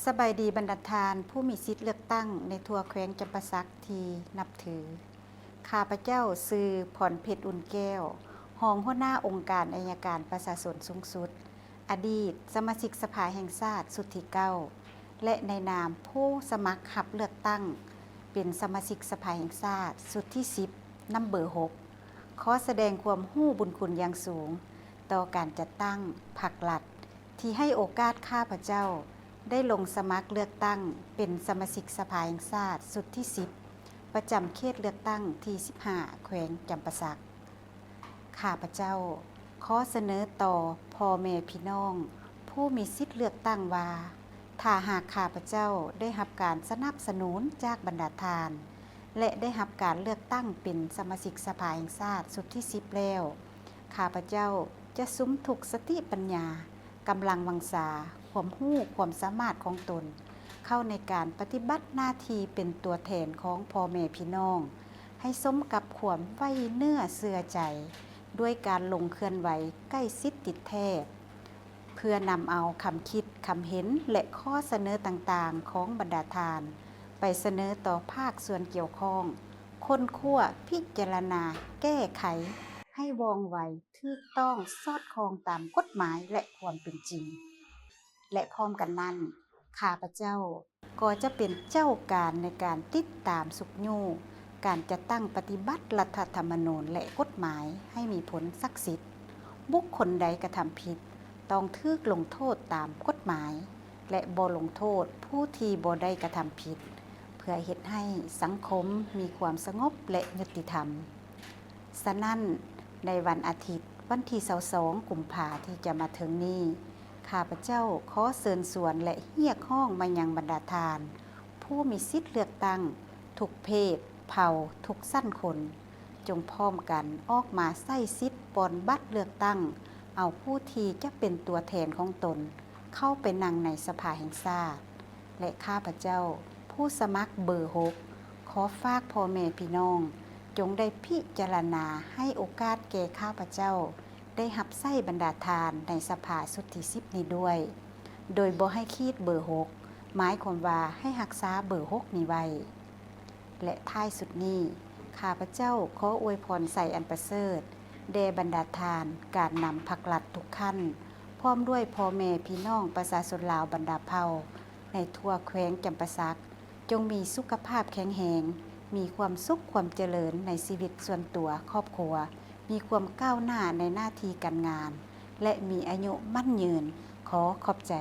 ສະບາຍດີບັນດາທ່ານຜູ້ມີສິດເລືອກຕັ້ງໃນທົ່ວແຂວງຈຳປາສັກທີ່ນັບຖື. ຂ້າພະເຈົ້າຊື່ ພອນເພັດ ອຸ່ນແກ້ວ, ຮອງຫົວໜ້າອົງການໄອຍະການປະຊາຊົນສູງສຸດ, ອະດີດສະມາຊິກສະພາແຫ່ງຊາດຊຸດທີເກົ້າ ແລະ ໃນນາມຜູ້ສະໝັກຮັບເລືອກຕັ້ງເປັນສະມາຊິກສະພາແຫ່ງຊາດຊຸດທີສິບ ນຳເບີຫົກ ຂໍສະແດງຄວາມຮູ້ບຸນຄຸນຢ່າງສູງຕໍ່ການຈັດຕັ້ງພັກລັດ ທີ່ໃຫ້ໂອກາດຂ້າພະເຈົ້າໄດ້ລົງສະໝັກເລືອກຕັ້ງເປັນສະມາຊິກສະພາແຫ່ງຊາດຊຸດທີສິບ ປະຈຳເຂດເລືອກຕັ້ງທີສິບຫ້າ ແຂວງຈຳປາສັກ. ຂ້າພະເຈົ້າຂໍສະເໜີຕໍ່ພໍ່ແມ່ພີ່ນ້ອງຜູ້ມີສິດເລືອກຕັ້ງວ່າ ຖ້າຫາກຂ້າພະເຈົ້າໄດ້ຮັບການສະໜັບສະໜູນຈາກບັນດາທ່ານ ແລະ ໄດ້ຮັບການເລືອກຕັ້ງເປັນສະມາຊິກສະພາແຫ່ງຊາດຊຸດທີສິບແລ້ວ, ຂ້າພະເຈົ້າຈະສຸມທຸກສະຕິປັນຍາ, ກຳລັງວັງຊາ, ຄວາມຮູ້ຄວາມສາມາດຂອງຕົນ ເຂົ້າໃນການປະຕິບັດໜ້າທີ່ເປັນຕົວແທນຂອງພໍ່ແມ່ພີ່ນ້ອງ ໃຫ້ສົມກັບຄວາມໄວ້ເນື້ອເຊື່ອໃຈ ດ້ວຍການລົງເຄື່ອນໄຫວໃກ້ຊິດຕິດແທດ ເພື່ອນຳເອົາຄຳຄິດຄຳເຫັນ ແລະ ຂໍ້ສະເໜີຕ່າງໆຂອງບັນດາທ່ານ ໄປສະເໜີຕໍ່ພາກສ່ວນກ່ຽວຂ້ອງ ຄົ້ນຄວ້າ, ພິຈາລະນາ, ແກ້ໄຂ ໃຫ້ວ່ອງໄວ, ຖືກຕ້ອງ, ສອດຄ່ອງຕາມກົດໝາຍ ແລະ ຄວາມເປັນຈິງ. ແລະ ພ້ອມກັນນັ້ນ, ຂ້າພະເຈົ້າກໍຈະເປັນເຈົ້າການໃນການຕິດຕາມຊຸກຍູ້ການຈັດຕັ້ງປະຕິບັດລັດຖະທຳມະນູນ ແລະ ກົດໝາຍໃຫ້ມີຜົນສັກສິດ. ບຸກຄົນໃດກະທຳຜິດ ຕ້ອງຖືກລົງໂທດຕາມກົດໝາຍ ແລະ ບໍ່ລົງໂທດຜູ້ທີ່ບໍ່ໄດ້ກະທຳຜິດ ເພື່ອເຮັດໃຫ້ສັງຄົມມີຄວາມສະຫງົບ ແລະ ຍຸຕິທຳ. ສະນັ້ນ, ໃນວັນອາທິດ ວັນທີຊາວສອງ ກຸມພາ ທີ່ຈະມາເຖິງນີ້, ຂ້າພະເຈົ້າຂໍເຊີນຊວນ ແລະ ຮຽກຮ້ອງມາຍັງບັນດາທ່ານ ຜູ້ມີສິດເລືອກຕັ້ງທຸກເພດ, ເຜົ່າ, ທຸກຊັ້ນຄົນ, ຈົ່ງພ້ອມກັນອອກມາໃຊ້ສິດປ່ອນບັດເລືອກຕັ້ງເອົາຜູ້ທີ່ຈະເປັນຕົວແທນຂອງຕົນເຂົ້າໄປນັ່ງໃນສະພາແຫ່ງຊາດ. ແລະ ຂ້າພະເຈົ້າ ຜູ້ສະໝັກເບີຫົກ ຂໍຝາກພໍ່ແມ່ພີ່ນ້ອງ ຈົ່ງໄດ້ພິຈາລະນາໃຫ້ໂອກາດແກ່ຂ້າພະເຈົ້າ ໄດ້ຮັບໃຊ້ບັນດາທ່ານໃນສະພາຊຸດທີສິບນີ້ດ້ວຍ, ໂດຍບໍ່ໃຫ້ຂີດເບີຫົກ ໝາຍຄວາມວ່າໃຫ້ຮັກສາເບີຫົກນີ້ໄວ້. ແລະ ທ້າຍສຸດນີ້, ຂ້າພະເຈົ້າຂໍອວຍພອນໄຊອັນປະເສີດ ແດ່ບັນດາທ່ານການນຳພັກລັດທຸກທ່ານ, ພ້ອມດ້ວຍພໍ່ແມ່ພີ່ນ້ອງປະຊາຊົນລາວບັນດາເຜົ່າ ໃນທົ່ວແຂວງຈຳປາສັກ ຈົ່ງມີສຸຂະພາບແຂງແຮງ, ມີຄວາມສຸກຄວາມຈະເລີນໃນຊີວິດສ່ວນຕົວຄອບຄົວ, ມີຄວາມກ້າວໜ້າໃນໜ້າທີ່ການງານ ແລະ ມີອາຍຸໝັ້ນຍືນ. ຂໍຂອບໃຈ.